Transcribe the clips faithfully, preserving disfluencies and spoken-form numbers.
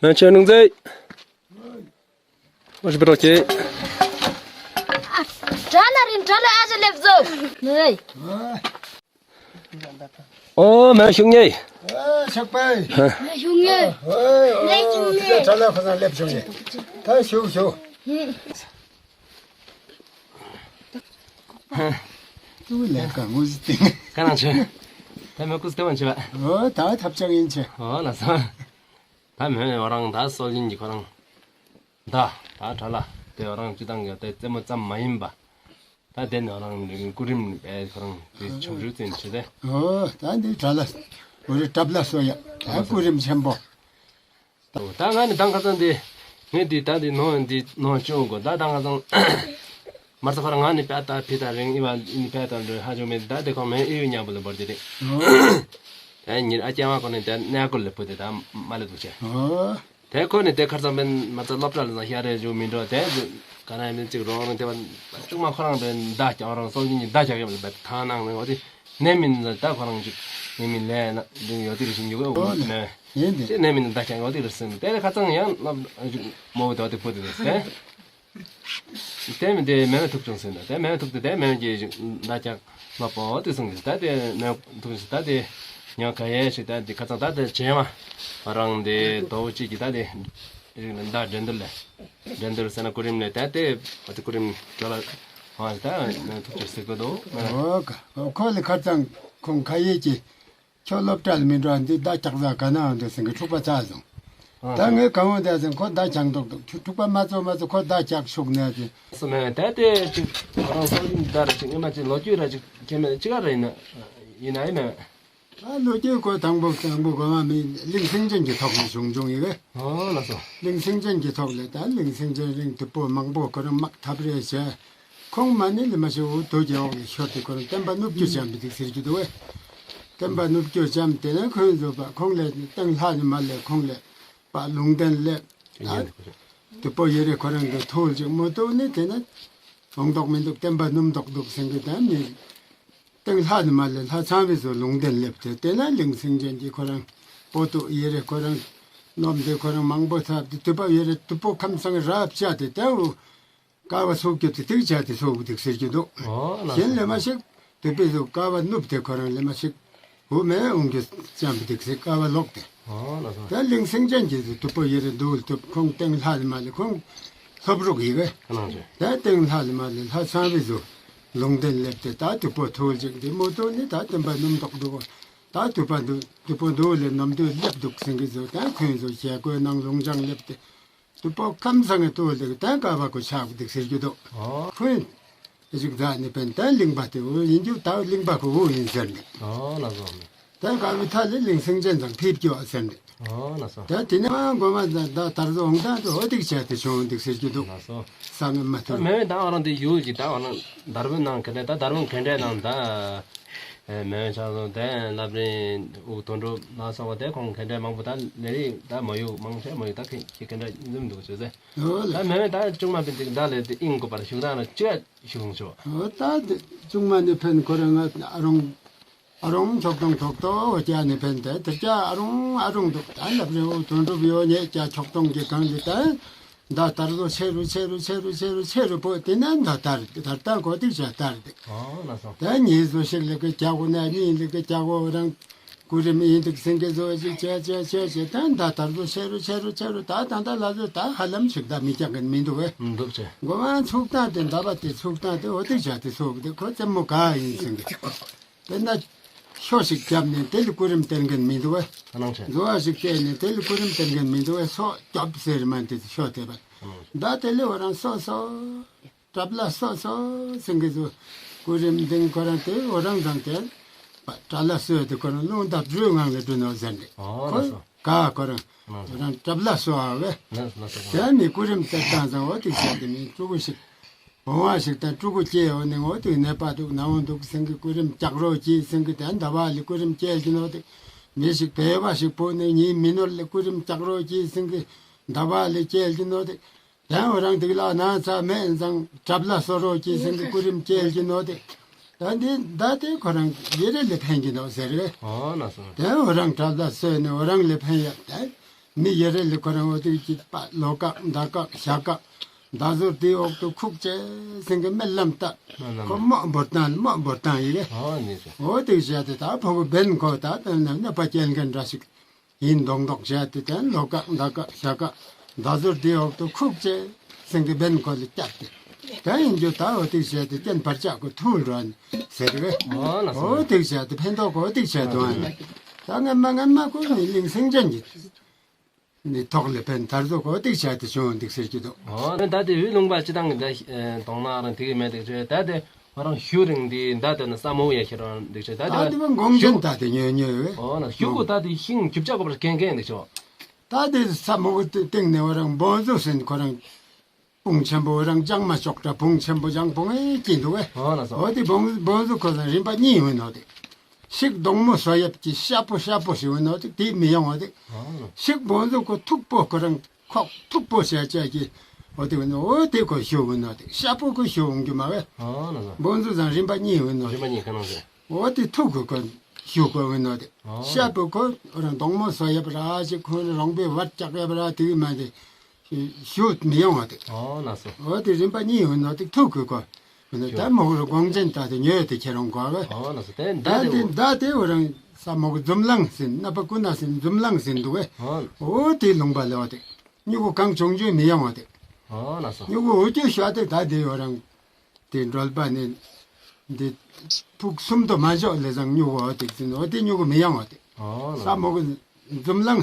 ཡང་ཁྱོད་ནང་ཚེ། ཨོ་ཞིག་པེ་རོགས་ཀྱིས། དྲག་ན་རིང་དྲག་ལ་ཨ་ཅེ་ལེབ་ཟོ། ནེ། ཨོ་མེ་ཤུགས་ཉེ། ཨ་ཆག་པའི། མེ་ཤུགས་ཉེ། ཨོ་ཨོ་མེ་ཤུགས་ཉེ། དྲག་ལ་ཁོ་ན་ལེབ་ཤུགས་ཉེ། ད་ཤུགས་ཤུགས། ཏུ་ལེ་ཀ་མུ་ཟི་ཏིང་། ཀ་ནང་ཆེ། ད་མེ་ཀུས་ཏེ་བན་ཆེ་བ། ཨོ་ད་ཐབས་ཆག་ཡིན་ཆེ། ཨོ་ལ་སོ། ད་མེ་ནི་ཨོ་རང་ད་སོལ་ཡིན་གྱི་ཁོ་རང་། ད་ད་དྲག་ལ་དེ་ཨོ་རང་སྤྱི་བཏང་གི་དེ་རྩེད་མོ་ཙམ་མ་ཡིན་པ། ད་དེ་ནི་ཨོ་རང་སྐུ་རིམ་ཨེ་ཁོ་རང་དེ་ཆོག་རུ་ཙིན་ཆེ་དེ། ཨོ་ད་འདི་དྲག་ལ་འོ་རེ་དྲག་ལ་སོ་ཡ། ད་སྐུ་རིམ་ཆེན་པོ། ད་ང་ནི་ད་ཁ་སང་འདི་ངས་འདི་ད་འདི་ནོ་འདི་ནོ་ཅུང་གོ་ད་ད་ཁ་སང་མར་ས་ཁོ་རང་ང་ནི་པད་ད་ཕི་ད་རིང་ཨི་བ་ནི་པད་ད་འདྲ་ཧ་ཅུང་མེད་ད་དེ་ཁོ་མེ་ཨི་བ་ཉམ་པོ་ལ་བར་དེ་རེད། ཨོ་ད་ཉིར་ཨ་ཅེ་མ་ཁོ་ནི་ད་ནེ་ཀོལ་ལ་བུ་དེ་ད་མ་ལ་དུ་ཆེ། ཨོ་དེ་ཁོ་ནི་དེ་ཁར་ཙམ་པན་མ་ཚ་སློབ་གྲྭ་ལ་ཡ་རེ་ཇུ་མི་འགྲོ་དེ་ཇུ་ག་ན་མི་ཅིག་རོ་རོ་དེ་བ་ཅུང་མ་ཁོ་རང་པན་ད་ཀྱང་རང་སོ་ཉིན་ད་ཀྱང་ཡོད་པ་ཐང་ནང་ནི་འོ་དེ་ནེ་མིན་ད་ཁོ་རང་ཅིག་ནེ་མིན་ལེ་ན་འདུག་ཡོད་དེ་རེ་ཞིག་ཡོད་གོ་ནེ། ཡིན་ཏེ། དེ་ནས་མིན་ད་ཀྱང་འོ་དེ་རེ་སེམས་དེ་ལས་ཁ་ཚང་ཡང་ལབ་མོ་དོ་དེ་པོ་དེ་རེ་སེམས། དེ་མིན་དེ་མེ་མེ་ཐུག་ཅུང་སེམས་ད་དེ་མེ་མེ་ཐུག་དེ་དེ་མེ་མེ་གྱི་ད་ཀྱང་ལབ་པོ་དེ་སོང་གི་ད་དེ་མེ་ཐུག་ཅུང་ད་དེ་ཉོ་ག་ཡེ་ཞིག་ད་དེ་ཁ་ཚང་ད་དེ་བྱེ་མ་རང་དེ་དོ་ཅིག་གི་ད་དེ་རིག་ནི་ད་འགྲན་བསྡུར་ལས་འགྲན་བསྡུར་ཟེར་ན་སྐུ་རིམ་ལས་ད་དེ་འོ་དེ་སྐུ་རིམ་ཅོ་ལ་ཧོ་ད་མེ་ཐུག་ཅུང་སེམས་གོ་དོ། ཨོ་ཁ་ཁོ་ལས་ཁ་ཚང་ཁོང་ག་ཡེ་གྱི། ཁྱོད་སློབ་གྲྭ་ལ་མི་འགྲོ་འདི་ད་ཀྱག་ཟ་ག་ན་འདུག་ཟེར་གི་འཁྲུག་པ་ཚ་སོང་། ཨ་ད་ངས་གང་འོང་ད་ཟེར་ཁོ་ད་ཀྱག་འདུག་འདུག་འཁྲུག་པ་མ་ཚོ་མ་ཚོ་ཁོ་ད་ཀྱག་ཤུགས་ནས་ཟེར། སོ་མེ་ད་དེ་ཅིག་ཁོ་རང་སོ་ཡིན་ད་ར་ཅིག་ངས་མ་ཅིག་ལོ་རྒྱུས་ར་ཅིག་ཁྱེད་མེད་ཅིག་ག་ར་ཡིན་ན་ཡིན་ན་ཡིན་མེད། ཨ་ལོ་རྒྱུས་ཁོ་དང་པོ་དང་པོ་གོ་མ་མི་གླིང་སེང་ཅན་གྱི་ཐོག་ནས་བྱུང་བྱུང་ཡི་གེ། ཨོ་ལགས་སོ། གླིང་སེང་ཅན་གྱི་ཐོག་ལས་ད་གླིང་སེང་ཅན་རིང་དུ་པོ་མང་པོ་ཁོ་རང་དམག་འཐབ་རེས་བྱས། ཁོང་མ་ནི་ལི་མ་ཤི་འུ་དོ་རྒྱལ་འོག་ནས་ཤོར་ཏེ་ཁོ་རང་སྟོན་པ་གནུབས་སྐྱོབ་བྱམས་པའི་སྡིག་ཟེར་རྒྱུ་འདུག་བས། སྟོན་པ་གནུབས་སྐྱོབ་བྱམས་དེ་ནས་ཁོང་བཟོད་པ་ཁོང་ལས་སྟེང་ལྷ་ནི་མ་ལས་ཁོང་ལས་པ་ལུང་བསྟན་ལས་ཨ་དུ་པོ་ཡེ་རེ་ཁོ་རང་གི་ཐུགས་ལ་ཅིག་མོ་ཏོ་ནི་དེ་ནས་འོང་མདོག་མི་འདུག་སྟོན་པ་གནུབས་མདོག་འདུག་སེང་གེ་དང་ནི་སྟེང་ལྷ་ནི་མ་ལས་ལྷ་ཚངས་པའི་བཟོ་ལུང་བསྟན་ལེབ་སྟེ་དེ་ནས་གླིང་སེང་ཅན་གྱི་ཁོ་རང་པོ་ཏོ་ཡེ་རེ་ཁོ་རང་ནོམ་དེ་ཁོ་རང་མང་པོ་ཐབས་ཏེ་དུ་པོ་ཡེ་རེ་དུ་པོ་ཁམས་སངས་རབ་བྱ་སྟེ་དེ་འུ། ཀ་བ་སོགས་ཀྱི་ཏི་ཏིག་བྱ་སྟེ་སོགས་ཏིག་ཟེར་རྒྱུ་འདུག་ཨོ་ལགས་སོ། གཞན་ལས་མ་ཞིག་དུ་པའི་སོགས་ཀ་བ་ནུབ་སྟེ་ཁོ་རང་ལས་མ་ཞིག་འུ་མེ་འོང་རྒྱུ་ཙམ་ཏིག་ཟེར་ཀ་བ་ལོག་སྟེ། ཨོ་ལགས་སོ། ད་གླིང་སེང་ཅན་གྱི་དུ་པོ་ཡེ་རེ་འདུལ་ཐུབ་ཁོང་སྟེང་ལྷ་ལས་མ་ལས་ཁོང་ལྷོབ་རུག་ཡི་གེ། ཁ་ནང་བྱས། ད་སྟེང་ལྷ་ལས་མ་ལས་ལྷ་ཚངས་པའི་བཟོ་ལུང་བསྟན་ལེབ་སྟེ་ད་དུ་པོ་ཐུགས་ལ་ཅིག་འདི་མོ་ཏོ་ནི་ད་སྟོན་པ་གནུབས་མདོག་འདུག་ད་དུ་པ་འདུག་དུ་པོ་འདུག་ལས་ནམ་དུ་ལེབ་འདུག་སེང་གེ་བཟོ་ད་ཁོང་བཟོ་ཞལ་གོས་ནང་ལུང་བྱང་ལེབ་སྟེ། དུ་པོ་ཁམས་སངས་ཏོ་ལེགས་ད་ཀ་བ་ཁོ་ཆག་འདུག་ཟེར་རྒྱུ་འདུག་ཨོ། ཁོས་ཨེ་ཞིག་ད་ནི་པན་ད་གླིང་པ་དེ་འུ་ཡིན་རྒྱུ་ད་གླིང་པ་ཁོ་འུ་ཡིན་ཟེར་ནི། ཨོ་ལགས་སོ། ད་ཀ་བའི་ཐ་ལེ་གླིང་སེང་ཅན་དང་ཕེབས་རྒྱུ་ཟེར་ནི། ཨོ་ལགས་སོ། ད་དེ་ནས་མ་མགོ་མ་ད་ད་དར་ཟོ་འོང་ད་འོ་ཏིག་བྱས་ཏེ་བྱུང་འདུག་ཟེར་རྒྱུ་འདུག་ལགས་སོ། ས་ངམ་མ་ཐུར། མེ་མེ་ད་ཨ་རང་དེ་ཡུལ་གྱི་ད་ཨ་ནང་དར་བུ་ནང་ག་འདྲ་ད་དར་བུ་ག་འདྲ་ནང་ད། ཨེ་མེ་ཆ་སོང་དེ་ལབ་རིན་འུ་དོན་གྲུབ་ལ་སོགས་པ་དེ་ཁོང་ག་འདྲ་མང་པོ་ད་ལས་རིགས་ད་མ་ཡུག་མང་ཆེ་མ་ཡུག་ད་ཁེ་ཁེ་ག་འདྲ་འཛུམ་འདུག་ཟེར་ཟེར། ཨོ་ལགས། ད་མེ་མེ་ད་ཅུང་མ་པིན་ཏིག་ད་ལས་དེ་ཨིན་གོ་པར་ཞུགས་ད་ན་ཅི་ཞུགས་ཆོག་ཨོ་ད་དེ་ཅུང་མ་ནི་ཕན་ཁོ་རང་ང་ཨ་རོང་ཨ་རོང་ཁྱོག་ཐོང་ཐོག་ཏོ་ཨོ་ཅག་ནི་ཕན་དེ་དེ་ཅག་ཨ་རོང་ཨ་རོང་འདུག་ད་ལབ་རིན་འུ་དོན་གྲུབ་ཡོད་ཉེ་ཅག་ཁྱོག་ཐོང་གི་གང་ལི་ད། མདའ་དར་རོ་ཆེ་རུ་ཆེ་རུ་ཆེ་རུ་ཆེ་རུ་ཆེ་རུ་པོ་དེ་ནས་མདའ་དར་དར་ད་གོ་དེ་བྱ་དར་དེ། ཨོ་ལགས་སོ། ད་ཉིས་བཟོ་ཞིག་ལེགས་ཀྱི་ཀྱག་གོ་ན་གཉིས་ལེགས་ཀྱི་ཀྱག་གོ་རང་སྐུ་རིམ་ཡིན་དུག་སེང་གེ་བཟོ་ཞིག་ཆེ་ཆེ་ཆེ་ཆེ་ད་མདའ་དར་རོ་ཆེ་རུ་ཆེ་རུ་ཆེ་རུ་ད་ད་ད་ལ་བཟོ་ད་ཧ་ལམ་ཞིག་ད་མི་ཀྱག་གི་མི་འདུག་གས། འདུག་ཆེ། མགོ་མ་ཚུགས་ད་དེ་མདའ་བ་དེ་ཚུགས་ད་དེ་འོ་དེ་བྱ་དེ་ཚུགས་དེ་ཁོ་རྩེ་མོ་ག་ཡིན་སེང་གེ། དེ་ན་ཤོ་ཞིག་རྒྱབ་ནས་དེ་ལ་སྐུ་རིམ་སྟོན་མཁན་མི་འདུག་གས། ཨ་ནང་ཆེ། མཛོ་བ་ཞིག་བལྟས་ནས་དེ་ལ་སྐུ་རིམ་སྟོན་མཁན་མི་འདུག་གས། སོ་རྒྱབ་ཟེར་མ་དེ་ཤོ་དེ་བ། ཨ་ནང་ཆེ། ད་དེ་ལས་འོ་རང་སོ་སོ། གྲབ་ལ་སོ་སོ་སེང་གེ་ཚོ་སྐུ་རིམ་འདིང་ཁོ་རང་དེ་འོ་རང་དང་དེ། གྲབ་ལ་སོ་དེ་ཁོ་རང་རླུང་རྟ་སྦྲུལ་ངང་ལས་སྦྲུལ་ནོ་ཟེར་ནས། ཨོ་ཁོ་ལགས་སོ། ག་ཁོ་རང་། ཨ་ནང་ཆེ། འོ་རང་གྲབ་ལ་སོ་ཨ་བས། ལགས་སོ་ལགས་སོ། དེ་ནི་སྐུ་རིམ་སྟོན་སྟངས་བཟང་བོ་དེ་བྱས་དེ་ནི་ཕྲུ་གུ་ཞིག་བུང་བ་ཞིག་དང་ཕྲུ་གུ་སྐྱེས་འོ་ནི་འོ་དེ་ནད་པ་འདུག་ན་འོ་འདུག་སེང་གེ་སྐུ་རིམ་ཀྱག་རོགས་གྱིས་སེང་གེ་དང་ཟླ་བ་ལས་སྐུ་རིམ་སྐྱེལ་གྱིན་ནོ་དེ། མི་ཞིག་བལ་བ་ཞིག་བུ་ནི་ཉིན་མི་ནོར་ལས་སྐུ་རིམ་ཀྱག་རོགས་གྱིས་སེང་གེ་ཟླ་བ་ལས་སྐྱེལ་གྱིན་ནོ་དེ། དང་འོ་རང་སྡིག་ལ་ན་ཚ་མེད་ཙང་གྲབ་ལ་སོ་རོགས་གྱིས་སེང་གེ་སྐུ་རིམ་སྐྱེལ་གྱིན་ནོ་དེ། ད་འདི་ད་དེ་ཁོ་རང་ཡེ་རེ་ལས་ཕན་གྱིན་ནོ་ཟེར་བས། ཨོ་ལགས་སོ། དང་འོ་རང་གྲབ་ལ་སོ་ནི་འོ་རང་ལས་ཕན་ཡ་དང་། མི་ཡ་རེ་ལས་ཁོ་རང་འོ་དེ་ཅིག་པ་ལོ་ཀག་མདའ་ཀག་ཞྭ་ཀག་མདའ་ཟོར་དེའི་འོག་ཏུ་ཁུག་ཅེས་ཟེར་གི་སྨོན་ལམ་བཏབ། སྨོན་ལམ། ཁོ་མོ་འབོར་བཏང་མོ་འབོར་བཏང་ཡི་གེ། ཨོ་ནི་ཟེར། འོ་དེ་བྱས་ཏེ་ད་ཕོ་བོ་བན་ཁོ་ད་ད་ནི་ནད་པ་སྐྱེལ་མཁན་འདྲ་ཞིག་ཡིན་མདོག་མདོག་བྱས་ཏེ་ད་ལོ་ཀག་མདའ་ཀག་ཞྭ་ཀག་མདའ་ཟོར་དེའི་འོག་ཏུ་ཁུག་ཅེས་ཟེར་གི་བན་ཁོ་ལ་བསྐྱབས་ཏེ། ད་ཡིན་རྒྱུ་ད་འོ་དེ་བྱས་ཏེ་རྐྱེན་བར་ཆད་ཁོ་ཐུལ་འགྲོ་ཟེར་གི། ཨོ་ལགས་སོ། འོ་དེ་བྱས་ཏེ་ཕན་ཐོགས་ཁོ་འོ་དེ་བྱས་འདུག་ཨ་ནི། ད་སྔ་མ་སྔ་མ་ཁོ་ནི་གླིང་སེང་ཅན་གྱི་ནི་ཐོག་ལས་ཕན་ཐར་ཚུགས་ཁོ་འོ་དེ་བྱས་ཏེ་བྱུང་འདུག་ཟེར་གྱི་འདུག། ཨོ་ད་དེ་བོད་ལུང་པ་སྤྱིར་བཏང་གི་ད་གདོང་ནག་རང་དེ་གི་མེད་འདུག་ཅེས། ད་དེ་ཁོ་རང་ཤུགས་རིང་དེ་མདའ་དེ་ནི་ས་མོ་ཡ་ཁྱེར་རང་འདུག་ཅེས། ད་ད་དེ་དེ་བ་འགོང་ཆེན་ད་དེ་ཉོས་ཉོས་བས། ཨོ་ན་ཤུགས་ཁོ་ད་དེ་ཤིང་རྒྱུ་ཆ་གོ་བར་གན་གན་འདུག་ཅེས། ད་དེ་ས་མོ་གི་སྟེང་ནས་ཁོ་རང་བོང་གཟུགས་ཟེར་ཁོ་རང་དཔུང་ཆེན་པོ་རང་ལྗང་མ་ཅོག་འདྲ་དཔུང་ཆེན་པོ་ལྗང་དཔུང་ཨེ་ཅི་འདུག་གས། ཨོ་ན་སོ། འོ་དེ་བོང་བོང་གཟུགས་ཁོ་རང་རིམ་པ་གཉིས་ཡོད་ནོ་དེ། ཤིག་གདོང་མོ་སོ་ཡབ་ཀྱི་ཤ་པོ་ཤ་པོ་ཞིག་ཡོད་ནོ་དེ་དེ་མི་ཡོང་བ་དེ། ཨོ་ན། ཤིག་བོང་གཟུགས་ཁོ་མཐུག་པོ་ཁོ་རང་ཁོག་མཐུག་པོ་བྱས་བྱས་ཀྱི་འོ་དེ་ཡོད་ནོ། འོ་དེ་ཁོ་ཤུགས་ཡོད་ནོ་དེ། ཤ་པོ་ཁོ་ཤུགས་ཡོང་རྒྱུ་མ་བས། ཨོ་ན་སོ། བོང་གཟུགས་སང་རིམ་པ་གཉིས་ཡོད་ནོ་རིམ་པ་གཉིས་ཁ་ནང་ཟེར། འོ་དེ་མཐུག་གི་ཁོ་ཤུགས་ཁོ་ཡོད་ནོ་དེ། ཨོ། ཤ་པོ་ཁོ་རང་གདོང་མོ་སོ་ཡབ་ར་ཅིག་ཁོ་རང་པའི་བར་ལྕག་ཡབ་ར་དེ་མ་དེ་ཤུགས་མི་ཡོང་བ་དེ། ཨོ་ན་སོ། འོ་དེ་རིམ་པ་གཉིས་ཡོད་ནོ་དེ་མཐུག་གི་ཁོ་ཡོད་ནོ་ད་མོ་གུ་རུ་གོང་ཅན་ད་དེ་ཉོས་ཏེ་ཁྱེར་འོང་གོ་གས། ཨོ་ན་སོ། དེ་མདའ་ད་དེ་དེ་མདའ་དེ་འོ་རང་ས་མོ་གུ་འཛུམ་ལང་ཟེར་ནད་པ་ཀུན་ན་ཟེར་འཛུམ་ལང་ཟེར་འདུག་གས། ཨོ། འོ་དེ་ལུང་པ་ལས་འོ་དེ་སྨྱུ་གུ་གང་བྱུང་བྱུང་མི་ཡོང་བ་དེ། ཨོ་ན་སོ། སྨྱུ་གུ་འོ་ཅོ་ཤ་དེ་ད་དེ་འོ་རང་དེ་འགྲོལ་པ་ནི་འདི་ཕུག་གསུམ་དུ་མ་འཇོག་ལས་བཟང་སྨྱུ་གུ་འོ་དེ་ཟེར་ནོ་དེ་སྨྱུ་གུ་མི་ཡོང་བ་དེ། ཨོ་ན། ས་མོ་གུ་འཛུམ་ལང་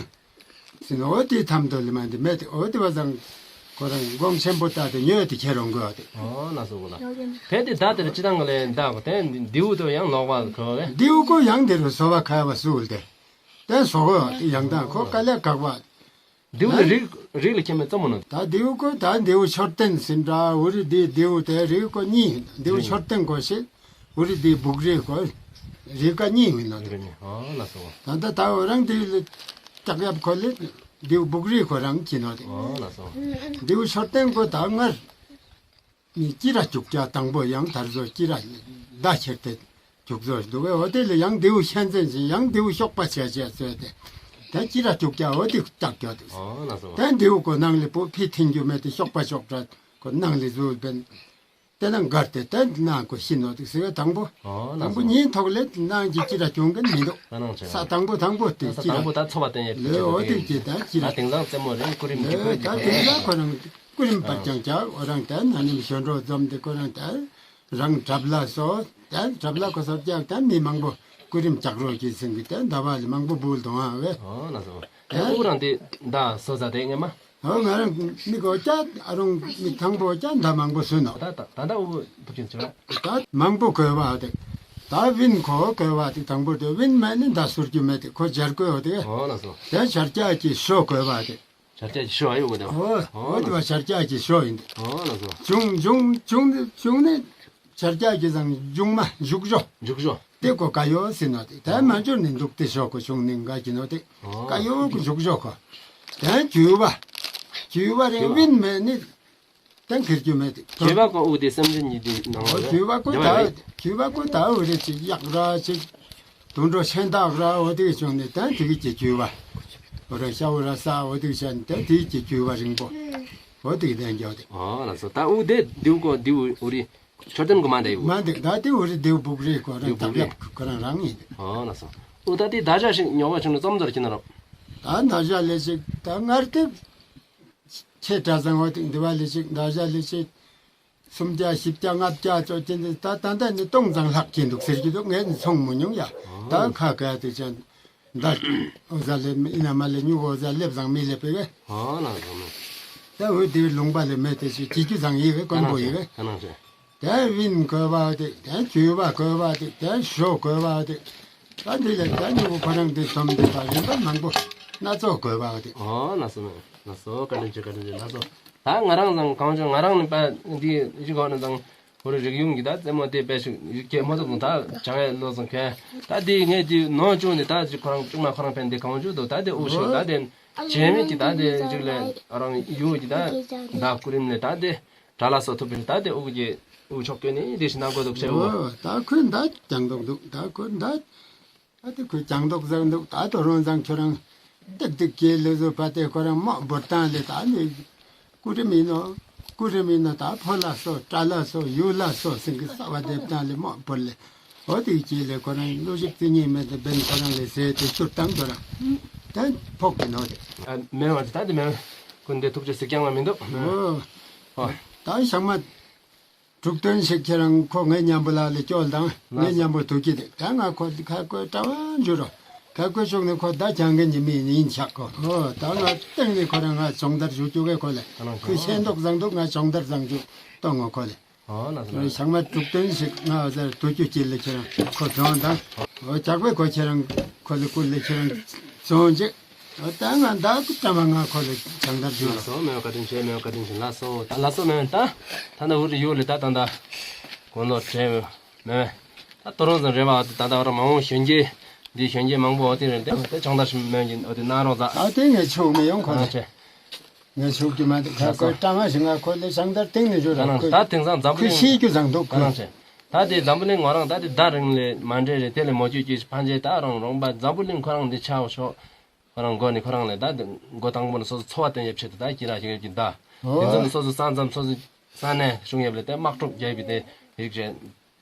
ཟེར་ནོ་དེ་ཐམ་དོ་ལི་མ་འདི་མེད་དེ། འོ་དེ་བ་བཟང་ཁོ་རང་གོང་ཆེན་པོ་ད་དེ་ཉོས་ཏེ་ཁྱེར་འོང་གོ་དེ། ཨོ་ན་སོ་གོ་ལ། ཕེ་དེ་ད་དེར་ཅི་དང་ག་ལས་ད་གོ་དེ་མདེའུ་དོ་ཡང་ལོག་པ་གོ་གས། མདེའུ་ཁོ་ཡང་དེ་རུ་སོ་བ་ཁ་བ་སུལ་ཏེ་དེ་སོ་གོ་ཡང་ད་ཁོ་དཀའ་ལས་ཁག་པ། མདེའུ་ནི་ཨ་རིགས་རིགས་ལ་ཁྱད་མེད་ཙམ་མོ་ནོ། ད་མདེའུ་ཁོ་ད་མདེའུ་མཆོད་རྟེན་ཟེར་འདྲ་འོ་རི་དེ་མདེའུ་དེ་རིགས་ཁོ་གཉིས། མདེའུ་མཆོད་རྟེན་ཁོ་ཞིག་འོ་རི་དེ་སྦུག་རི་ཁོ་རིགས་ཀ་གཉིས་ཡོད་ནོ་དེ། རིགས་ཀ་གཉིས། ཨོ་ལགས་སོ། ད་ད་ད་འོ་རང་དེ་ལ་ལྕག་ཡབ་ཁོ་ལས་མདེའུ་སྦུག་རི་ཁོ་རང་གྱི་ནོ་དེ། ཨོ་ལགས་སོ། མདེའུ་མཆོད་རྟེན་ཁོ་ད་སྔར་ནི་སྐྱི་ར་རྒྱུག་རྒྱ་དང་པོ་ཡང་དར་བཟོ་སྐྱི་ར་མདའ་ཁྱེར་ཏེ་རྒྱུག་བཟོ་འདུག་གས། འོ་དེ་ལས་ཡང་མདེའུ་ཤན་འཛིན་ཞིང་ཡང་མདེའུ་གཤོག་པ་ཆེ་ཆེ་བཟོས་ཏེ་ད་སྐྱི་ར་རྒྱུག་རྒྱ་འོ་དེ་ལྕག་རྒྱ་དེ། ཨོ་ལགས་སོ། ད་མདེའུ་ཁོ་ནང་ལས་པོ་ཕི་ཐིང་རྒྱུ་མེད་དེ་གཤོག་པ་གཤོག་ར་ཁོ་ནང་ལས་བཟོ་བན་དེ་ནང་སྒར་ཏེ་དེ་ནང་ཁོ་ཤི་ནོ་དེ་ཟེར་བས་དང་པོ། ཨོ་ལགས་སོ། དང་པོ་གཉིས་ཐོག་ལས་ནང་གི་སྐྱི་ར་རྒྱུག་མཁན་མི་འདུག། ད་ནང་ཆེ་ས་དང་པོ་དང་པོ་དེ་ས་སྐྱི་ར་དང་པོ་ད་འཚོ་བ་བརྟེན་ཡས་ལས་འོ་དེ་ཀྱི་ད་སྐྱི་ར་ད་དེང་སང་རྩེད་མོ་རིང་སྐུ་རིམ་ལས་གྱི་ད་དེང་སང་ཁོ་རང་སྐུ་རིམ་པར་ཀྱང་བྱ་འོ་རང་ད་ན་ནིམ་ཞོན་འགྲོ་འཛོམས་ཏེ་ཁོ་རང་ད་རང་གྲབ་ལ་སོ་ད་གྲབ་ལ་ཁོ་སོ་རྒྱག་ད་མི་མང་པོ་སྐུ་རིམ་ལྕགས་རོ་གི་ཟིན་གི་ད་ཟླ་བ་ལས་མང་པོ་འབུལ་དོང་ཨ་བས། ཨོ་ལགས་སོ། ཨོ་རང་དེ་ད་སོ་ཟ་དེ་ངེ་མ། ཨོ་ང་རང་མི་གོ་ཅ་ཨ་རུང་མི་ཐང་པོ་ཅ་ད་མང་པོ་སུན་ནོ། ད་ད་ད་ད་འུ་ཐུབ་ཅིང་ཚུ་ར། ད་མང་པོ་གོ་བ་དེ་ད་བིན་ཁོ་གོ་བ་དེ་དང་པོ་དེ་བིན་མ་ནི་ད་སུར་རྒྱུ་མེད་དེ་ཁོ་སྦྱར་གོ་དེ། ཨོ་ལགས་སོ། དེ་ཤར་ཀྱ་གི་ཤོ་གོ་བ་དེ། ཤར་ཀྱ་གི་ཤོ་ཨ་ཡོད་གོ་དེ། ཨོ་ཨོ་དེ་བ་ཤར་ཀྱ་གི་ཤོ་ཡིན་དེ། ཨོ་ལགས་སོ། བྱུང་བྱུང་བྱུང་ནི་བྱུང་ནི་ཤར་ཀྱ་གི་སང་བྱུང་མ་བྱུག་ཤོ། བྱུག་ཤོ། དེ་ཁོ་ཀ་ཡོ་ཟེར་ནོ་དེ། དེ་མ་འབྱོར་ནི་འདུག་དེ་ཤོ་ཁོ་བྱུང་ནི་འགའ་གི་ནོ་དེ། ཨོ། ཀ་ཡོ་ཁོ་བྱུག་ཤོ་ཁོ། དེ་གྱུ་བ། གྱུ་བ་རེ་བིན་མེད་ནི། དེ་ཁེར་གྱུ་མེད་དེ། གྱུ་བ་ཁོ་འུ་དེ་སེམས་ཅན་གྱི་དེ་ནང་ཨོ་ལ་གྱུ་བ་ཁོ་ཡོད་ད་རེད། གྱུ་བ་ཁོ་ད་འུ་རེ་ཅིག་གཡག་ར་ཅིག་དུད་འགྲོ་ཤན་སྟག་ར་འོ་དེ་བྱུང་ནི་དེ་དེ་གི་གྱུ་བ། འོ་རེ་ཤ་འུ་ར་ས་འོ་དེ་བྱས་ནི་དེ་དེ་གི་གྱུ་བ་རིང་པོ། འོ་དེ་གི་དེ་འགྱོ་དེ། ཨོ་ལགས་སོ། ད་འུ་དེ་དེའུ་ཁོ་དེའུ་འུ་རེ། མཆོད་རྟེན་གོ་མ་འདྲ་ཡོད། མ་འདུག། ད་དེ་འུ་རེ་དེའུ་སྦུག་རེ་ཁོ་རང་། དེའུ་སྦུག་རེ། ད་ཁོ་རང་རང་ཡིན། ཨོ་ལགས་སོ། འུ་ད་དེ་མདའ་ཞག་ཞིག་ཉོ་བ་བྱུང་ན་རྩོམ་ཟོར་གྱི་ན་རོ། ད་མདའ་ཞག་ལས་ཞིག་ད་ངར་དེ་ཆེ་དྲག་ཙང་འོ་དེ་འདི་བ་ལས་ཞིག་མདའ་ཞག་ལས་ཞིག་སུམ་བརྒྱ་བཞི་བརྒྱ་ལྔ་བརྒྱ་ཙོ་ཅན་དེ་ད་ད་ད་ནི་སྟོང་ཙང་ལྷག་གྱིན་འདུག་ཟེར་གྱི་འདུག། ངས་ནི་ཚོང་མི་མྱོང་ཡ། ད་ཁ་ཁ་དེ་ཅན། མདའ་འོ་ཟ་ལེབ་ཨིན་ན་མ་ལེབ་སྨྱུ་གུ་འོ་ཟ་ལེབ་ཙང་མི་ལེབ་པའི་གི། ཨོ་ལགས་སོ་ལགས། ད་འོ་དེ་ལུང་པ་ལས་མེད་དེ་ཞིག་གྱི་གྱུ་ཙང་ཡི་གི་དཀོན་པོ་ཡི་གི། ད་བིན་གོ་བ་དེ་ད་གྱུ་བ་གོ་བ་དེ་ད་ཞོ་གོ་བ་དེ་ད་འདི་ལས་ད་སྨྱུ་གུ་ཁོ་རང་དེ་ཚོམ་དེ་ད་རིམ་པ་མང་པོ་སྣ་ཚོགས་གོ་བ་དེ། ཨོ་ལགས་སོ་ལགས་སོ། བཀའ་དྲིན་ཆེ་བཀའ་དྲིན་ཆེ་ལགས་སོ། ད་ང་རང་ཚང་གང་བྱུང་ང་རང་ནི་པ་འདི་ཡི་གོ་ནི་ཚང་། ཁོ་རང་རིག་གཞུང་གི་ད་རྩེད་མོ་དེ་དཔེ་ཞིག་ཡིག་སྐད་མ་ཐོབ་དང་ད་བྱ་བའི་བློ་བཟང་མཁན་ད་དེ་ངས་དེ་ནོར་བཅུག་ནས་ད་ཅིག་ཁོ་རང་ཅུང་མ་ཁོ་རང་ཕན་དེ་གང་བྱུང་འདུག། ད་དེ་དབུ་ཤོག་ད་དེ་བྱེད་མེད་ཀྱི་ད་དེ་ཅིག་ལས་རང་ཡུལ་གྱི་ད་ད་སྐུ་རིམ་ལས་ད་དེ་གྲྭ་ལ་སོགས་ཐུབ་པའི་ད་དེ་དབུ་གི་དབུ་ཕྱོགས་སྐྱོན་ནས་དེ་ཞིག་གནང་དགོས་འདུག་ཆེ་བོ། ད་ཁོས་ད་ཀྱང་འདུག་འདུག། ད་ཁོས་ད་ད་དེ་ཁོས་ཀྱང་འདུག་ཟེར་འདུག། ད་དོ་རོང་ཚང་ཁྱོད་རང་ ཏིག་ཏིག་ཀྱི་ལུ་ཟོ་པ་ཏེ་ཁོ་རང་མོ་བོར་ཏང་ལེ་ད་ནི། སྐུ་རིམ་ཨིན་ནོ། སྐུ་རིམ་ཨིན་ནོ་ད་ཕོ་ལ་སོ་བྲག་ལ་སོ་ཡུལ་ལ་སོ་ཟེར་གི་ས་བ་དེབ་ཏང་ལེ་མོ་བོར་ལེ། འོ་དེ་ཀྱི་ལེ་ཁོ་རང་ལུ་ཞིབ་ཏུ་ཉེས་མེད་དེ་བན་ཁོ་རང་ལེ་ཟེར་ཏེ་ཚུར་ཏང་དོ་ར། ད་ཕོག་གི་ནོ་དེ། ཨ་མེན་བ་ད་དེ་མེན། ཀུན་དེ་ཐུགས་རྗེ་གཟིགས་རྐྱང་མ་མིན་འདུག་ཨོ། ད་ཞག་མ་དྲུག་སྟོན་ཞིག་ཁྱེད་རང་ཁོ་ངའི་མཉམ་པོ་ལ་ལེ་སྐྱོལ་དང་ངའི་མཉམ་པོ་ཐུག་གི་དེ་ད་ང་ཁོ་ཁ་ཁོ་གྲྭ་བ་འཇུ་རོ། ཁ་ཁོ་ཤུག་ནི་ཁོ་ད་ཅང་གི་ཉི་མི་ཡིན་ཆག་གོ། ཨོ་ད་ང་སྟེང་ནི་ཁོ་རང་ང་སྦྱོང་བརྡར་ཞུ་རྒྱུ་གི་ཁོ་ལེ། ཁོ་ཤེས་མདོག་བཟང་འདུག་ང་སྦྱོང་བརྡར་བཟང་རྒྱུ་གཏོང་ངོ་ཁོ་ལེ། ཨོ་ལགས་སོ། ཞག་མ་དྲུག་སྟོན་ཞིག་ང་ཟེར་དུ་ཅུ་ཅིག་ལེ་ཁྱེད་རང་ཁོ་སྦྱོང་དང་། ཨོ་ཇག་པའི་ཁོ་ཁྱེད་རང་ཁོ་ལེ་ཀུ་ལེ་ཁྱེད་རང་སྦྱོང་ཅིག་ཨོ་ད་ང་ད་ཀུ་ཏ་མ་ང་ཁོ་ལེ་སྦྱོང་བརྡར་ཞུ་རོ། ལགས་སོ། མེན་བ་བཀའ་དྲིན་ཆེ། མེན་བ་བཀའ་དྲིན་ཆེ། ལགས་སོ། ད་ལགས་སོ། མེན་བ་ད་ད་ད་འུ་རི་ཡུལ་ལེ་ད་ད་ད་དགུང་ལོ་བགྲེས་མེན་བ། ད་དོ་རུང་ཙམ་རེ་བ་ད་ད་ད་བར་མ་འོངས་གཞོན་སྐྱེས་འདི་གཞོན་སྐྱེས་མང་པོ་འོ་དེ་རེད་དེ་དེ་སྦྱོང་བརྡར་ཞིག་མེན་གྱི་འོ་དེ་གནང་རོགས་ད། ཨ་དེ་ངས་ཆོག་མི་ཡོང་ཁོ་ལེ། ཨ་ཆེ། ངས་ཆོག་གི་མ་འདུག་ཁ་ཁོས་ཀྲང་ཨ་ཞིག་ང་ཁོ་ལེ་སྦྱོང་བརྡར་སྟེང་ནས་ཞུ་ར། ད་ཁོས་ད་དེང་སང་འཛམ་བུ་ཁོས་གླིང་ཤེས་རྒྱུ་བཟང་འདུག་ཁོས། ད་དེ་འཛམ་བུ་གླིང་ང་རང་ད་དེ་ཟླ་རིང་ལས་མ་འདྲེས་རེད། དེ་ལས་མོ་ཅུ་ཅུ་ཕན་ཆད་ད་རང་རོང་པ་འཛམ་བུ་གླིང་ཁོ་རང་འདི་ཆའོ་ཤོག་ཁོ་རང་མགོ་ནས་ཁོ་རང་ལས་ད་མགོ་དང་པོ་ནས་སོ་སོ་འཚོ་བ་བརྟན་ཡབ་ཆེད་དུ་ད་ཀྱི་ར་ཞིག་ཡོད་ཀྱི་ད། དེ་ཚོ་ནས་སོ་སོ་ས་མཚམས་སོ་སོ་ས་གནས་སྲུང་ཡབ་ལས་དེ་དམག་འཁྲུག་རྒྱབ་པའི་དེ་རིགས་རེད།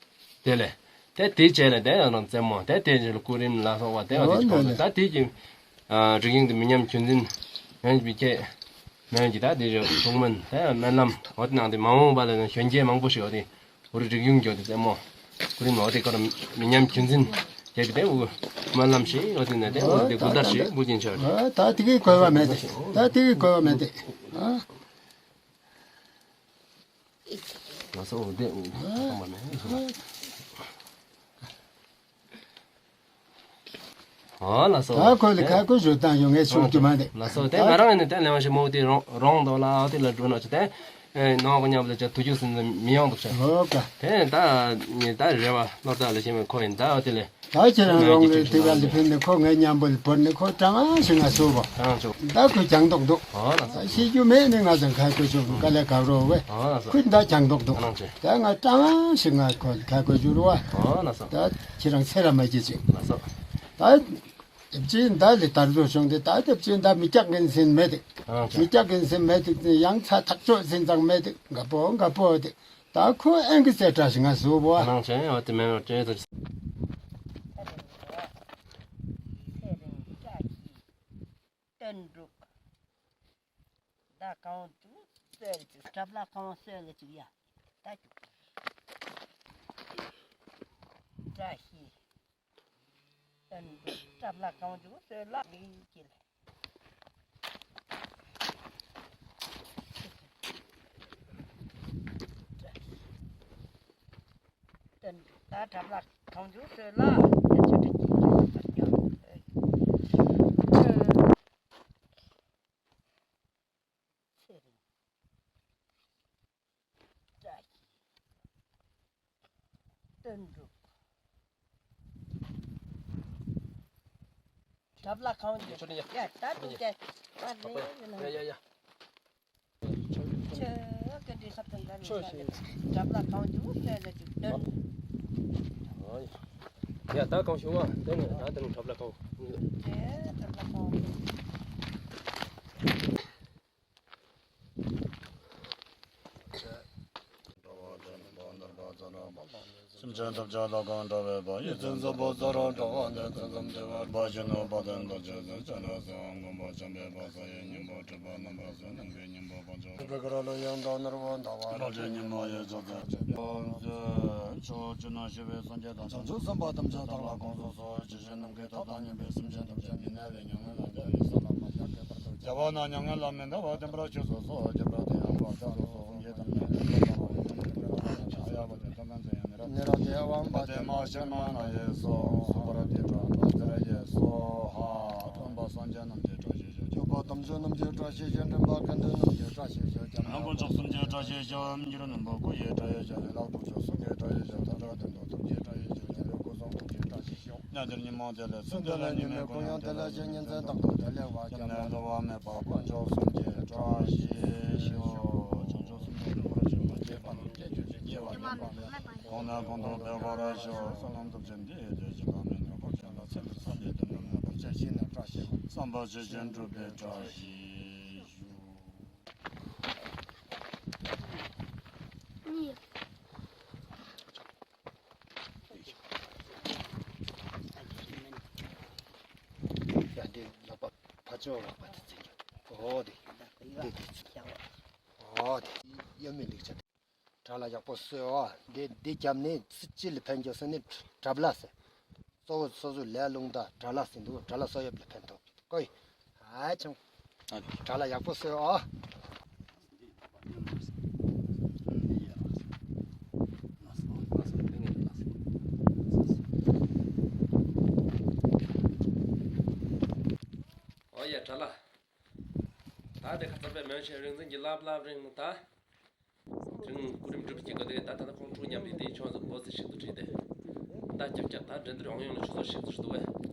དེ་ལས་དེ་དེ་རྗེས་ལས་དེ་ཡང་རྩེད་མོ་དེ་དེ་རྗེས་ལ་སྐུ་རིམ་ལ་སོགས་པ་དེ་བ་དེ་ཨོ་ཆོག་ལེ་ལེ། ད་དེ་གི་རིག་གཞུང་དེ་མི་ཉམས་རྒྱུན་འཛིན་ཡོང་བའི་ཁྱེད་མེད་ཀྱི་ད་དེ་རེད། ཐུགས་སྨོན་དེ་སྨོན་ལམ་འོ་དེ་ནང་དེ་མ་འོངས་པ་ལ་གཞོན་སྐྱེས་མང་པོ་ཞིག་འོ་དེ་འུ་རི་རིག་གཞུང་གི་འོ་དེ་རྩེད་མོ་སྐུ་རིམ་འོ་དེ་ཁོ་རང་མི་ཉམས་རྒྱུན་འཛིན་བྱས་ཏེ་དེ་འུ་སྨོན་ལམ་ཞིག་འོ་དེ་ནས་དེ་འུ་དེ་འགོ་ལྟར་ཞིག་འབུལ་གྱིན་ཆོག་ད་དེ་གི་གོ་བ་མེད་དེ། ད་དེ་གི་གོ་བ་མེད་དེ། ལགས་སོ། འོ་དེ་ཨ་ལགས་སོ། ད་ཁོ་ལ་ཁ་ཁོ་ཞུ་དང་ཡོང་ངེས་ཞུ་རྒྱུ་མ་རེད། ལགས་སོ། དེ་ང་རང་ནི་དེ་ལེན་བ་ཞིག་མོ་དེ་རོང་རོང་དོ་ལ་ཨ་དེ་ལ་འགྲོ་ན་ཆོག་དེ་ནང་གི་མཉམ་དུ་ཆ་དུ་རྒྱུ་སུན་མི་ཡོང་འདུག་ཆ། ཨོ་ཀ། དེ་ད་ནི་ད་རེ་བ་ལོ་ཙཱ་ལ་ཞེས་མི་ཁོ་ཡིན་ད་ཨ་དེ་ལས། ད་ཁྱེད་རང་རོང་གི་དེ་ག་ལ་ཕེབས་ནས་ཁོ་ངའི་མཉམ་པོ་ལ་བོར་ནས་ཁོ་ཀྲང་ཨ་ཞིག་ང་སུ་བ། ཀྲང་ཆོག་ད་ཁོ་ཀྱང་ཏོག་ཏོག་ཨོ་ལགས་སོ། ཤེས་རྒྱུ་མེད་ནི་ང་ཚང་ཁ་ཁོ་ཆོག་ག་ལས་ག་རོ་བས། ཨོ་ལགས་སོ། ཁོ་ད་ཀྱང་ཏོག་ཏོག་ཀྲང་ཆེ། ད་ང་ཀྲང་ཨ་ཞིག་ང་ཁོ་ཁ་ཁོ་ཞུ་རུ་བ། ཨོ་ལགས་སོ། ད་ཁྱེད་རང་ཚེ་ར་མ་སྐྱིད་ཅིག་ལགས་སོ། ད་ཅི་ད་ལས་དར་བཟོ་བྱུང་སྟེ་ད་དེ་ཅི་ད་མི་སྐྱག་གིན་ཟིན་མེད་དེ། ཀྲང་ཆེ། མི་སྐྱག་གིན་ཟིན་མེད་དེ་ཡང་ཚ་ཐག་ཆོད་ཟིན་ཙང་མེད་དེ་དགའ་པོ་དགའ་པོ་དེ། ད་ཁོ་ཨེན་གི་ཟེར་བཀྲ་ཤིས་ང་བཟོ་བོ། ཀྲང་ཆེ། འོ་དེ་མེན་ནོ་ཅེ་དོ། སྟོན་དྲུག་ད་གང་དུ་སོལ་ཅིག་སྐྲབ་ལ་གང་སོལ་ཅིག་ཡ། ད་ཅུག་བཀྲ་ཤིས། སྟོན་དྲུག་སྐྲབ་ལ་གང་དུ་སོལ་ལ་མི་ཅིག་ད་གྲབ་ལ་གང་འཇུག་ཟེར་ལ། ཚེ་རིང་བཀྲ་ཤིས་སྟོན་དྲུག་གྲབ་ལ་གང་འཇུག་ཡ་ད་དུ་ཅེ་ཡ་ཡ་ཡ། ཡ་ད་གང་ཞུ་བ་དེ་ནས་ད་དེ་ནས་གྲབ་ལ་གང་། སེམས་ཅན་ཐམས་ཅད་ལ་གང་འདྲ་བའི་བག་ཡིད་ཚིམ་ཟབ་པོ་ས་ར་འདྲ་བ་འདི་ཚུལ་ཙམ་བདེ་བར་འབད་བཞིན་ནོ། བ་དན་དང་བཅས་ཟེར་ཅི་ལ་སོགས་མངོན་པར་བྱམས་པའི་བག་ས་ཡི་སྙིང་པོ་སྒྲིབ་པ་རྣམ་པ་སེལ་ནམ་མཁའི་སྙིང་པོ་དཔལ་མཆོག་ཏུ་འགོད་པའི་གུ་རུ་ལ་ཡང་དག་ནོར་བུ་ཟླ་བ་རབ་རྒྱས་ཉིན་མོ་ཡི་ཕྱག་འཚལ་ཕྱག་འཚལ། ཕྱོགས་བཅུ་ན་བཞུགས་པའི་སངས་རྒྱས་དང་བྱང་ཆུབ་སེམས་དཔའ་ཐམས་ཅད་བདག་ལ་དགོངས་སུ་གསོལ། ཇི་ཞིག་ནམ་མཁའི་མཐའ་དང་མཉམ་པའི་སེམས་ཅན་ཐམས་ཅད་མི་གནས་པའི་མྱ་ངན་ལས་འདས་པའི་ས་ལ་མ་ཆགས་པར་ཐོབ། རྒྱལ་བ་རྣམས་མྱ་ངན་ལས་མི་འདའ་བར་བརྟན་པར་གྱུར་ཚུལ་སོགས་བགྱིས་པ་དེ་ཡང་བར་ཆད་སོགས་སོགས་ཡི་དམ་ཉམས་པའི་ཚོགས་དང་བ་ཡི་དམ་ཉམས་པའི་ཚོགས་དང་ཡང་ཡང་བ་དེ་ཐོབ་ཁན་ཚེ་ཡང་ནི་ར་ནི་ར་དེ་དབང་པོ་དེ་མ་ཤེས་མ་ན་ཡི་སོགས་སུ་པར་དེ་དྲག་པ་ཟེར་ཡི་སོགས་ཧ་སྟོན་པ་སངས་རྒྱས་རྣམས་ཀྱི་བཀྲ་ཤིས་ཤོག་སྐྱོབ་པ་ཐམས་ཅད་རྣམས་ཀྱི་བཀྲ་ཤིས་ཤོག་འདྲེན་པ་ཀུན་ཏུ་རྣམས་ཀྱི་བཀྲ་ཤིས་ཤོག །སྐྱབས་གནས་དཀོན་མཆོག་གསུམ་གྱི་བཀྲ་ཤིས་ཤོག །འགྱུར་རྣམ་པ་དགུ་ཡི་བཀྲ་ཤིས་ཤོག །ལྷ་ལུས་སྟོབས་ཤོག་གསུམ་གྱི་བཀྲ་ཤིས་ཤོག །མཐའ་དག་དོན་དུ་ཐུགས་ཀྱི་བཀྲ་ཤིས་ཤོག །ཐམས་ཅད་སྐུ་གསུང་ཐུགས་ཀྱི་བཀྲ་ཤིས་ཤོག །ཉ་ལྡིར་ཉི་མ་དེ་ལས་ཚེ་འདི་ལ་ཉི་མའི་གུང་ཡང་དེ་ལ་ཞིག །ཉིན་མཚན་རྟག་ཏུ་དེ་ལས་བ་།སྐྱབས་གནས་འགྲོ་བ་མེད་པ་དཀོན་མཆོག་གསུམ་གྱི་བཀྲ་ཤིས་ཤོག །བྱང་ཆུབ་སེམས་དཔའ་ཐུགས་རྗེ་ཆེན་པོ་མཁྱེན་པ་རྣམས་སྐྱེ་འགྱུར་གྱི་སྐྱེ་བ་ཉམས་པ་མེད་པ་གོང་ནས་གོང་དུ་འཕེལ་བར་ཤོག །བསོད་ནམས་སྟོབས་ཆེན་འདི་ཡིས་དེ་བཞིན་གཤེགས་པ་མི་ནག་པོ་ཅན་ལ་ཚེ་འདིར་བསམ་པའི་དོན་རྣམས་ལ། བྱ་བྱེད་ན་བཀྲ་ཤིས་ཤོག། བསམ་པ་ཇི་བཞིན་འགྲུབ་པའི་བཀྲ་ཤིས་ཤོག། ཡ་འདི་ལག་པ་ཕར་ཕྱོགས་ལག་པ་དེ་འཛིན་རྒྱུ། འོ་དེ་འདི་འདི་འོ་དེ་གཡོ་མེད་ལེགས་ཆ་དེ། དགྲ་ལྷ་ཡག་པོ་གསོལ་ཨ། འདི་འདི་རྒྱབ་ནི་ཅི་ལ་ཕན་རྒྱུ་ཟེར་ནི་དགྲ་ལྷ་ཟེར། གཙོ་བོ་སོ་སོ་ལས་རླུང་དང་དགྲ་ལྷ་ཟེར་འདུག། དགྲ་ལྷ་གསོ་ཡབ་ལ་ཕན་ཐོགས་ཀྱི་ཀོ་ཡི། ཨ་ཆུང་། དགྲ་ལྷ་ཡག་པོ་གསོལ་ཨ། ཨོ་ཡ་དགྲ་ལྷ། ད་དེ་ཁ་ཚར་པའི་མོན་ཆེན་རིག་འཛིན་གྱི་ལབ་ལབ་རིང་ད། དེ་རིང་སྐུ་རིམ་སྒྲུབ་ཀྱི་གོ་དེ་ད་ད་ལྟ་ཁོང་ཕྲུག་མཉམ་པའི་དེའི་ཆོས་ཟིག་འབོ་ཟིག་ཞིག་ཏུ་ཁྲིད་དེ། ད་ཀྱག་ཀྱག་ད་འགྲན་བསྡུར་ཡོང་ཡོང་ལ་ཆུ་ཚོད་ཞིག་ཏུ་ཞིག་ཏུ་བས།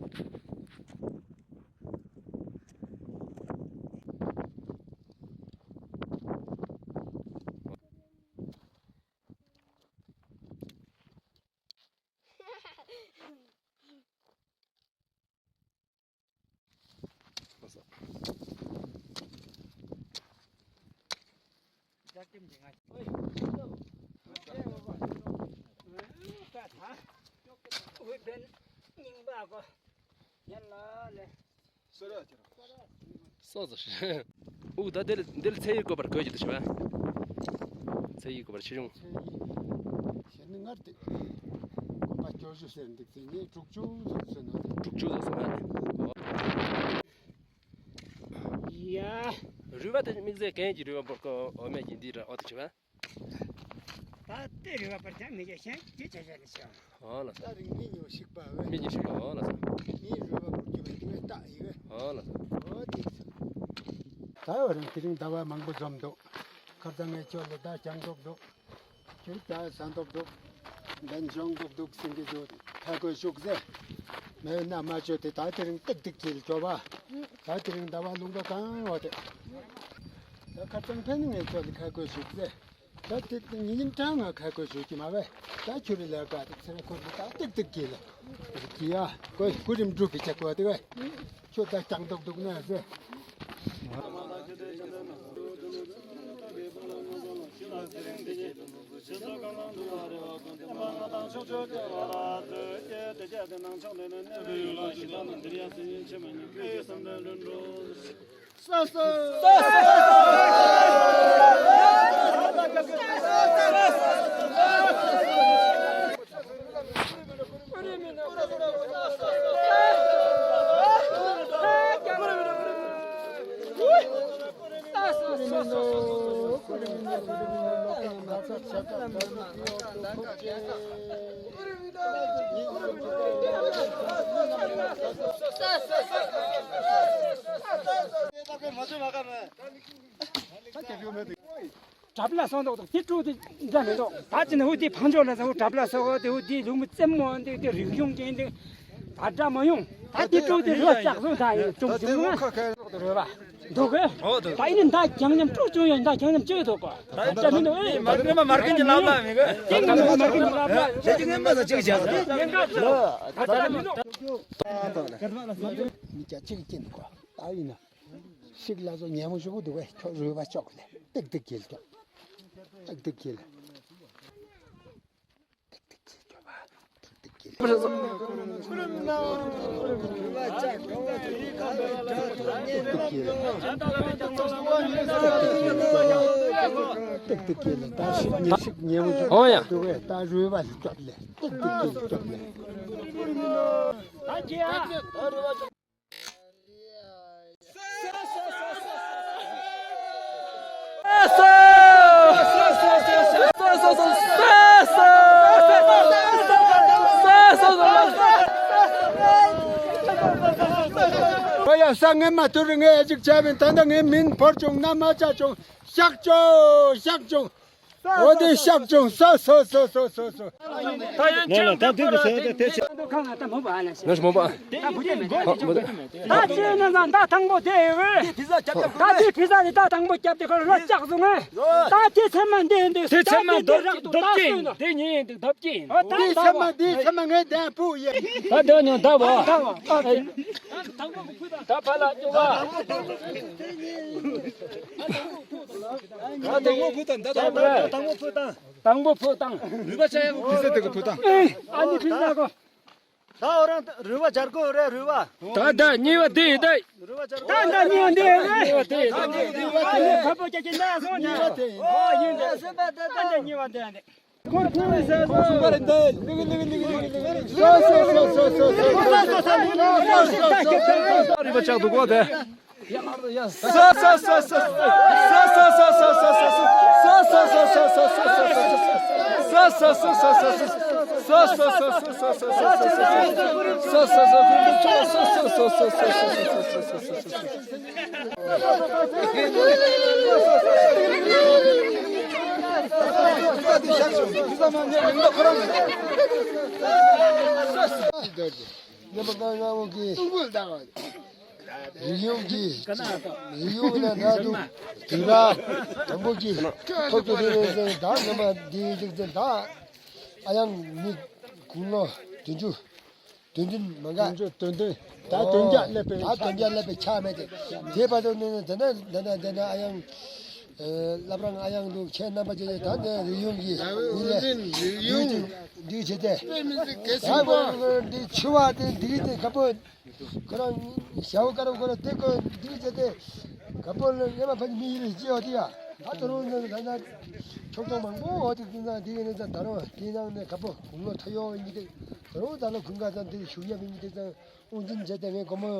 སོ་སོ་ཤི། འུ་ད་དེ་ལ་དེ་ལ་ཚེ་ཡི་བཀོད་པར་གོ་རྒྱུ་དུ་ཤི་བ། ཚེ་ཡི་བཀོད་པར་ཤི་རུང་། ཚེ་ཡི་ཞེས་ནི་སྔར་དེ། གོམ་པ་བཅུ་བཞི་ཟེར་འདུག་ཟེར་ནི་དྲུག་ཅུ་ཟེར་ཟེར་ནོ་དེ། དྲུག་ཅུ་ཟེར་ཟེར་ནི། ཡ། རུས་པ་དེ་དམིགས་བསལ་གན་གྱི་རུས་པ་བོར་གོ་འོ་མེད་ཀྱི་འདི་ར་འོ་དེ་ཤི་བ། ད་ལྟའི་རུས་པ་བར་ཐག་མི་རྒྱ་ཞན་ཅི་བྱ་བྱ་ནི་ཤོག། ཨོ་ལགས་སོ། ད་རིང་མི་ཉོ་ཞིག་པ་བས། མི་ཉོ་ཞིག་པ་ཨོ་ལགས་སོ། མི་རུས་པ་བོར་རྒྱུ་བས་འདི་བས་ད་ཡི་བས། ཨོ་ལགས་སོ། ཨོ་དེ་ཚོ། ད་བར་དེ་རིང་ཟླ་བ་མང་པོ་འཛོམས་འདུག། ཁ་རྩང་ངས་ཁྱོད་ལ་ད་ཅང་འདུག་འདུག། ཁྱོད་ད་ཟ་འདུག་འདུག། འདན་ཞོང་འདུག་འདུག་ཟིན་གྱི་འདུག། ཁ་གོས་ཤུགས་ཟེར། མེད་ན་མ་ཆོད་དེ་ད་དེ་རིང་ཏིག་ཏིག་གིལ་ཅོ་བ། ད་དེ་རིང་ཟླ་བ་ལུང་པ་གང་བ་དེ། ད་ཁ་རྩང་ཕན་ངས་ཁྱོད་ལ་ཁ་གོས་ཤུགས་ཟེར། ད་ཏིག་ཏིག་ཉིན་ཉིན་གྲངས་ང་ཁ་གོས་ཤུགས་ཀྱི་མ་བས། ད་ཁྱོད་རི་ལས་ཀ་ཏིག་ཚེ་ར་ཁོ་ད་ཏིག་ཏིག་གིལ། གི་ཡ་ཁོས་སྐུ་རིམ་སྒྲུབ་པའི་ཆ་གོ་དེ་བས། ཁྱོད་ད་ཅང་འདུག་འདུག་ན་ཟེར། གྲབ་ལ་སོང་འདུག་དང་དེ་དྲུག་དེ་འདྲ་མི་འདུག། ད་ཅི་ནས་འུ་དེ་ཕང་ཆོག་ལ་ཟེར་འུ་གྲབ་ལ་སོང་འུ་དེ་འུ་དེ་ལུག་མི་རྩེ་མོ་འདི་དེ་རིག་གཞུང་ཅན་འདི་ད་འདྲ་མ་ཡོང་། ད་དེ་དྲུག་དེ་རུ་བ་ལྕགས་སོང་ད་ཡིན་ཅུང་ཅུང་མ་རུ་བ་འདུག་གི། ད་ཡིན་ནི་ད་རྒྱང་ཉམས་དྲུག་ཅུང་ཡོད། ད་རྒྱང་ཉམས་ཅི་ཡོད་འདུག་གོ། ད་འདྲ་མི་འདུག་ཨེ། མར་ཀི་མ་མར་ཀི་ཉི་ལབ་ལ་མི་གི། ཅི་ང་མི་མར་ཀི་ཉི་ལབ་ལ། ཁྱེད་ཀྱི་ངན་པ་ཟ་ཅིག་བྱས་ཟ། ཉན་ག་ད་འདྲ་མི་འདུག། མི་སྐྱ་ཅིག་ཅི་འདུག་གོ། ད་ཡིན་ན། ཤིག་ལ་བཟོ་ཉན་མོ་ཞུ་གི་འདུག་གས། ཁྱོད་རུས་པ་ཅོག་ལེ། ཏིག་ཏིག་གིལ་ཅོག། ཏིག་ཏིག་གིལ། ཏིག་ཏིག་གིལ་ཅོག་པ། ཏིག་ཏིག་གིལ། ཏིག་ཏིག་གིལ། ཏིག་ཏིག་གིལ། ད་ཤིག་ཉན་ཤིག་ཉན་མོ་ཞུ་གི་འདུག་གས། ད་རུས་པ་ཅོག་ལེ། ཏིག་ཏིག་གིལ་ཅོག་ལེ། ཨོ་ཡ་ས་ངན་མ་ཐུར་ངས་ཨེ་ཅིག་ཆ་བིན། ད་ད་ངས་མིན་ཕོར་ཅུང་ན་མ་ཆ་ཅུང་ཤག་ཅོ་ཤག་ཅུང་། འོ་དེ་ཤག་ཅུང་སོ་སོ་སོ་སོ་སོ། ད་ཡོན་ཅང་ད་དེ་དེ་དེ་དེ་ད་མོ་པ་ན་ཤི། ད་མོ་པ། ད་ཅི་ན་ད་དང་པོ་དེ་ཡོད། ད་དེ་ཕི་ཟ་ནི་ད་དང་པོ་རྐྱབ་སྟེ་ཁོ་ལོ་ལྕགས་བཟུང་ངེ། ད་དེ་ཚེ་མ་འདི་འདི་དེ་ཚེ་མ་འདི་འདི་འདི་ཅི་ཡིན་འདི་ཉིད་ཡིན་འདི་འདི་ཅི་ཡིན། འོ་ད་དེ་ཚེ་མ་དེ་ཚེ་མ་ངའི་དང་པོ་ཡིན། ད་དེ་ནི་ད་བ། ད་བ། ད་ཕ་ལ་ཅུ་བ། ད་དང་པོ་ཕུ་དང་ད་དང་པོ་ཕུ་དང་། དང་པོ་ཕུ་དང་། རུས་པ་ཆ་ཡག་གོ་ཕི་ཟ་དེ་གོ་ཕུ་དང་། ཨ་ནི་ཕི་ཟ་གོ། ད་འོ་རང་རུས་པ་སྦྱར་གོ་རེ་རུས་པ། ད་ད་གཉིས་པ་དེ་ཡིན་ད། རུས་པ་སྦྱར་གོ། ད་ད་གཉིས་པ་དེ་ཡིན་ད། ཨ་ནི་ཁ་པོ་ཅག་གི་ན་སོང་ན། གཉིས་པ་དེ་ཡིན། ཨོ་ཡིན་ད། ད་ད་གཉིས་པ་དེ་ཡིན་ད། ཁོར་ཁོར་ཟེར་སོང་པ་རེད་ད། ལིག་ལིག་ལིག་ལིག་ལིག་ལིག། སོ་སོ་སོ་སོ། རུས་པ་ཆག་འདུག་གོ་དེ། རིགས་ཡོངས་ཀྱི་རིགས་ཡོངས་ལ་ན་དུ་དུས་ར་དང་པོ་གི་ཐོག་ཏུ་དེ་ནས་ད་ནི་མ་འདི་འཇིག་རྟེན་ད་ཨ་ཡང་མི་དགུང་ལོ་བདུན་ཅུ་དོན་བདུན་མ་འགའ། དོན་བདུན། ད་དོན་བརྒྱད་སླེབས་པའི་ད་དོན་བརྒྱད་སླེབས་པའི་ཆ་མེད་དེ། དེ་བར་དུ་ནི་དེ་ན་དེ་ན་དེ་ན་ཨ་ཡང་ཨེ་བླ་བྲང་ཨ་ཡང་དུ་ཁྱེད་རྣམ་པ་ཅན་ད་ནི་རིགས་ཡོངས་ཀྱི་མི་ལས་རིགས་ཡོངས་འདི་བྱེད་དེ། ད་གོ་འདི་ཆུ་བ་དེ་འདི་དེ་ཁ་པོ་ཁོ་རང་ཞའོ་ཀ་རོ་ཁོ་རང་དེ་གོ་འདི་བྱེད་དེ། ཁ་པོ་ལ་ཡ་མ་ཕན་མི་ཡི་རེ་ཅི་ཡོད་དེ་ཡ། ད་དོ་རུང་ནི་ད་ན་ཆོག་ཆོག་མང་པོ་ཡོད་དེ་ཀུན་ན་དེ་ཡིན་ན་ད་ད་རུང་དེ་ནང་ནས་ཁ་པོ་དགུང་ལོ་མཐོ་ཡོད་ཡིན་གྱི་དེ། ད་རུང་ད་ལོ་ཀུན་དགའ་ཚང་དེ་ཞུ་ཡ་མིན་གྱི་དེ་ཚང་དབུ་འཛིན་བྱས་ཏེ་ངས་སྒོར་མོ་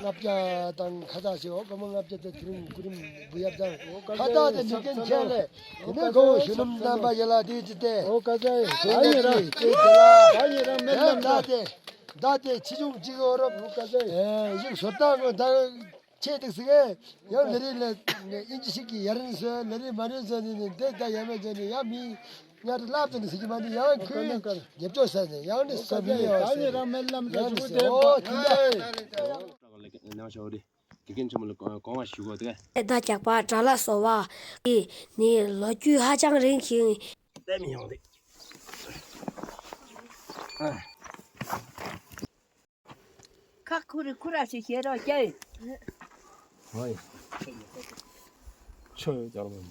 ལྔ་བརྒྱ་དང་ཁ་ཙ་ཞིག་འོ་སྒོར་མོ་ལྔ་བརྒྱ་དེ་དེ་རིང་སྐུ་རིམ་འབུལ་ཡབ་ཚང་ཁ་ཙ་དེ་མི་རྒན་ཁྱེད་ལས་དེ་ནས་གོ་ཞུ་ནུམ་རྣམ་པ་ཡ་ལ་དེ་ཅི་སྟེ། འོ་ཀ་ཙ་ཡི་ད་ཉེ་རང་ད་ཉེ་རང་མེད་ལམ་ད་དེ་ད་དེ་ཆེ་ཆུང་གཅིག་འོ་རོབ། འོ་ཀ་ཙ་ཡི་ཡིག་བཟོ་སྟངས་ད། ཁྱེད་ཏིག་སི་གེ་ཡང་ལ་རི་ལ་ཨིན་ཇི་ཞིག་གི་ཡ་རན་སོ་ལ་རི་མ་རན་སོ་ནི་ནི་དེ་ད་ཡ་མ་ཇོ་ནི་ཡ་མི་ཉར་ལབ་ཏེ་ནི་སི་གི་མ་ནི་ཡང་ཁོས་རྒྱབ་སྐྱོར་ས་ནི་ཡང་ནི་སོ་མི་ཡ་ད་ནི་རང་མེད་ལམ་ལ་ཞུ་དེ་ཨོ་ཐུན་ད། ནང་ཤོག་རི་དགེ་རྒན་ཆེན་མོ་ལ་གོང་བ་ཞུ་གོ་དེ། ད་ཇག་པ་དགྲ་ལ་སོ་བ་ནི་ལོ་རྒྱུས་ཧ་ཅང་རིང་ཞིང་། དེ་མི་ཡོང་དེ། ཁ་ཁུ་རི་ཁུ་ར་ཞིག་བྱེད་རོགས་ཀྱེ། ཧོꯏ། ཆོས་ཡོད་ཀྱང་མིན།